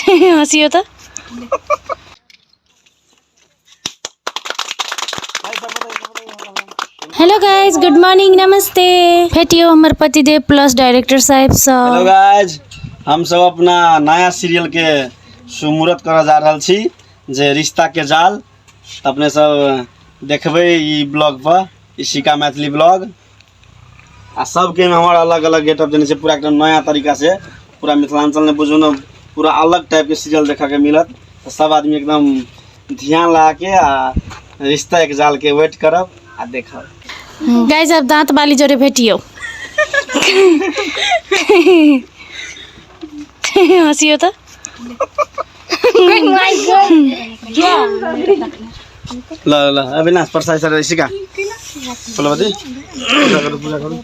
हँसियो तऽ। Hello guys, good morning, नमस्ते। भेटियो हमर पतिदेव प्लस डायरेक्टर साहब हेलो सब। गाइज, हम सब अपना नया सीरियल के सुमुहूर्त करऽ जा रहल छी जे रिश्ता के जाल। तऽ अपने सब देखबै ई ब्लॉग पर, इशिका मैथिली ब्लॉग। आ सबके हमर अलग अलग गेटअप देने छै, पूरा एकदम नया तरीका से, पूरा मिथिलांचल में बुझू ने पूरा अलग टाइप के सीरियल देखऽ के मिलत। तऽ सब आदमी एकदम ध्यान लगा के आ रिश्ता एक जाल के वेट करब आ देखब। गाइस, अब दांत वाली जोड़े भेटियो। हँसियो तऽ। ल ल, अविनाश प्रसाद सर, इशिका फुलवती, पूजा करू, पूजा करू।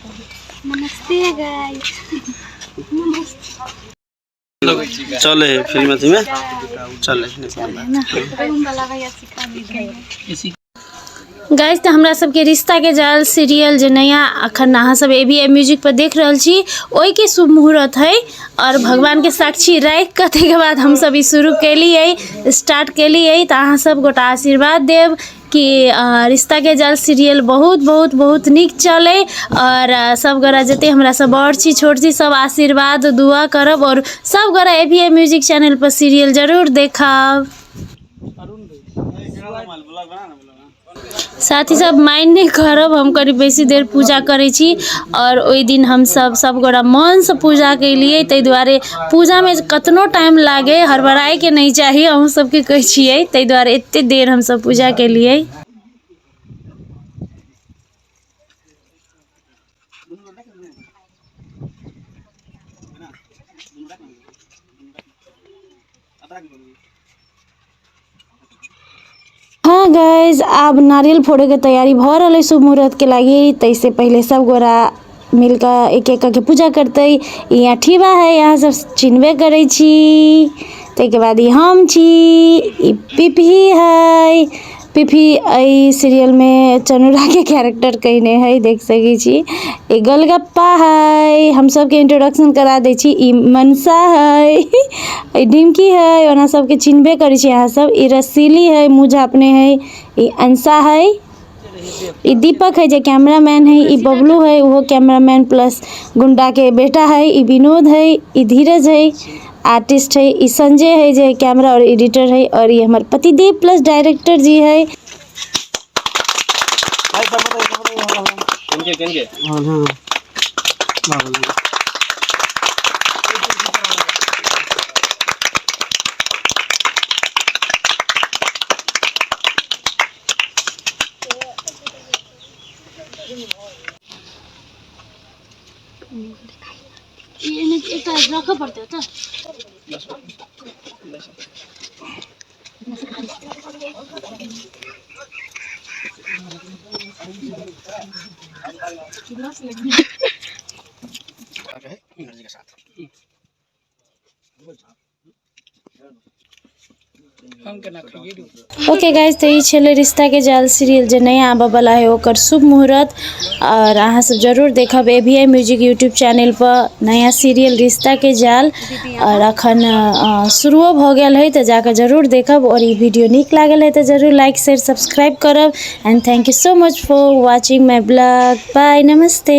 नमस्ते गाइस। चले फिल्म अथी में चले। गाइस, तऽ हमरा सबके रिश्ता के जाल सीरियल जे नया अखन अहाँ सब ए बी ए म्यूजिक पर देख रहल छी, ओहिके शुभ मुहूर्त है। और भगवान के साक्षी राखि कऽ ताहिके बाद हमसब ई शुरू केलियै, स्टार्ट केलियै। तऽ अहाँ सब गोटा आशीर्वाद देब कि रिश्ता के जाल सीरियल बहुत बहुत बहुत नीक चलै। और सब गोरा जते हमरा सब बड़ छी, छोट छी, सब आशीर्वाद दुआ करब। और सब गोरा A B A music channel per serial जरूर देखब। साथी सब, माइन नहि करब, हम कनि बेसी देर पूजा करै छी। आओर ओहि दिन हमसब सब गोरा मनसँ पूजा केलियै, ताहि दुआरे पूजामे कतनो टाइम लागै, हड़बड़ाइके नहि चाही, अहूँ सबके कहै छियै। ताहि दुआरे एते देर हमसब पूजा केलियै। हाँ गाइज, आब नारियल फोड़ैके तैयारी भऽ रहल है शुभ मुहूर्तके लागि। ताहिसँ पहिले सब गोरा मिलकऽ एक एक कऽ पूजा करतै। ई अठीबा है, अहाँ सब चिन्हबे करै छी। ताहिके बाद ई हम छी, ई पिपही है। पिपही एहि सीरियलमे चनुराके कैरेक्टर कयने है, देख सकै छी। ई गोलगप्पा है। हम सबके इंट्रोडक्शन करा दै छी। ई मनसा है, ई डिमकी है, ओना सबके चिन्हबे करै छी अहाँ सब। ई रसीली है, मुँह झाँपने है। ई अंसा है। ई दीपक है जे कैमरामैन है। ई बबलू है, ओहो कैमरामैन प्लस गुंडाके बेटा है। ई विनोद है। ई धीरज है, आर्टिस्ट है। ई संजय है जे कैमरा और एडिटर है। और ई हमर पतिदेव प्लस डायरेक्टर जी है। किनके किनके? हाँ, एकटा रखऽ पड़तै तऽ। ओके गाइस, तऽ ई छलै रिश्ताके जाल सीरियल जे नया आबऽवला है, ओकर शुभ मुहूर्त। आओर अहाँ सब जरूर देखब A V I music YouTube channel पर नया सीरियल रिश्ताके जाल। आओर अखन शुरुओ भऽ गेल है, तऽ जाकऽ जरूर देखब। आओर ई वीडियो नीक लागल है तऽ जरूर लाइक, शेयर, सब्सक्राइब करब। And thank you so much for watching my blog. Bye, Namaste.